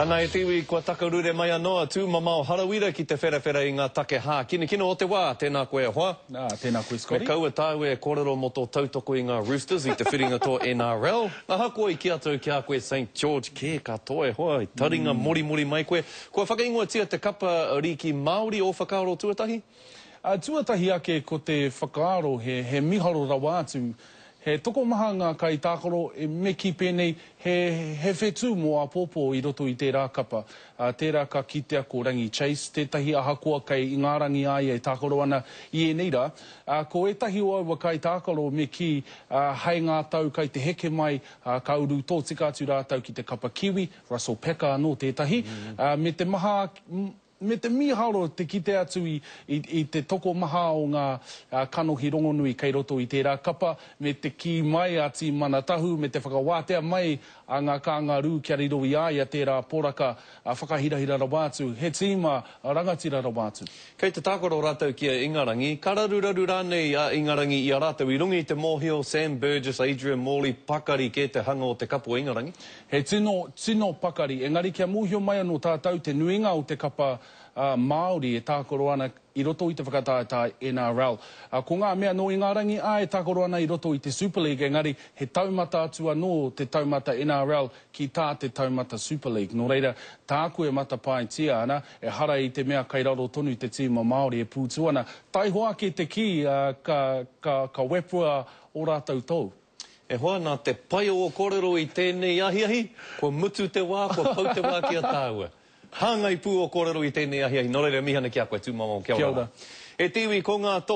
Ana e te iwi, kua takarure mai anō a Tūmamao Harawira ki te wherawhera i ngā take hākinakina o te wā. Tēnā koe e hoa. Ā, tēnā koe Scotty. Me kaua tāua e kōrero mō tō tautoko i ngā Roosters i te whiringa toa NRL. Ahakoa i kī atu ki a koe Saint George kē katoa e hoa, i taringa morimori mai koe. Kua whakaingoatia te kapa rīki Māori ō whakaaro tuatahi? Ā, tuatahi ake ko te whakaaro he, he miharo rawa atu. He tokomaha ngā kaitākaro e me kī pēnei, he, he whetū mō āpōpō i roto i tērā kapa. Ā, tērā ka kitea ko Rangi Chase tētahi ahakoa kei Ingarangi a ia e tākaro ana i ēnei rā. Ā, ko ētahi o aua kaitākaro me kī, ā, hei ngā tau kai te heke mai, ā, ka uru tōtika atu rātou ki te kapa Kiwi, Russell Packer anō tētahi, ā, me te maha, Me te mīharo te kite atu i, i, i te tokomaha o ngā kanohi rongonui kei roto i tērā kapa, me te kī mai a Tīmana Tahu, me te whakawātea mai a ngā kāngarū kia riro i a ia tērā poraka whakahirahira rawa atu, he tīma rangatira rawa atu. Kei te tākaro rātou ki a Ingarangi, ka raruraru rānei a Ingarangi i a rātou i runga i te mōhio, Sam Burgess, Adrian Morley, pakari kē te hanga o te kapa o Ingarangi. He tino, tino pakari, engari kia mōhio mai anō tātou te nuinga o te kapa Māori e tākaro ana i roto i te whakataetae NRL. Ko ngā mea nō Ingarangi, āe, e tākaro ana i roto i te Super League, engari he taumata atu anō te taumata NRL ki tā te taumata Super League. Nō reira, tāku e matapaetia ana, ehara i te mea kei raro tonu te tīma Māori e pūtu ana. Taihoa ake te kī, ka, ka, ka wepua ō rātou tou. E hoa, nā te pai o ō kōrero i tēnei ahiahi, kua mutu te wā, kua pau te wā ki a tāua. Hāngai pū ō kōrero i tēnei ahiahi, nō reira mihi ana ki a koe, tūmamao, kia ora rā. E te iwi, ko ngā tohu.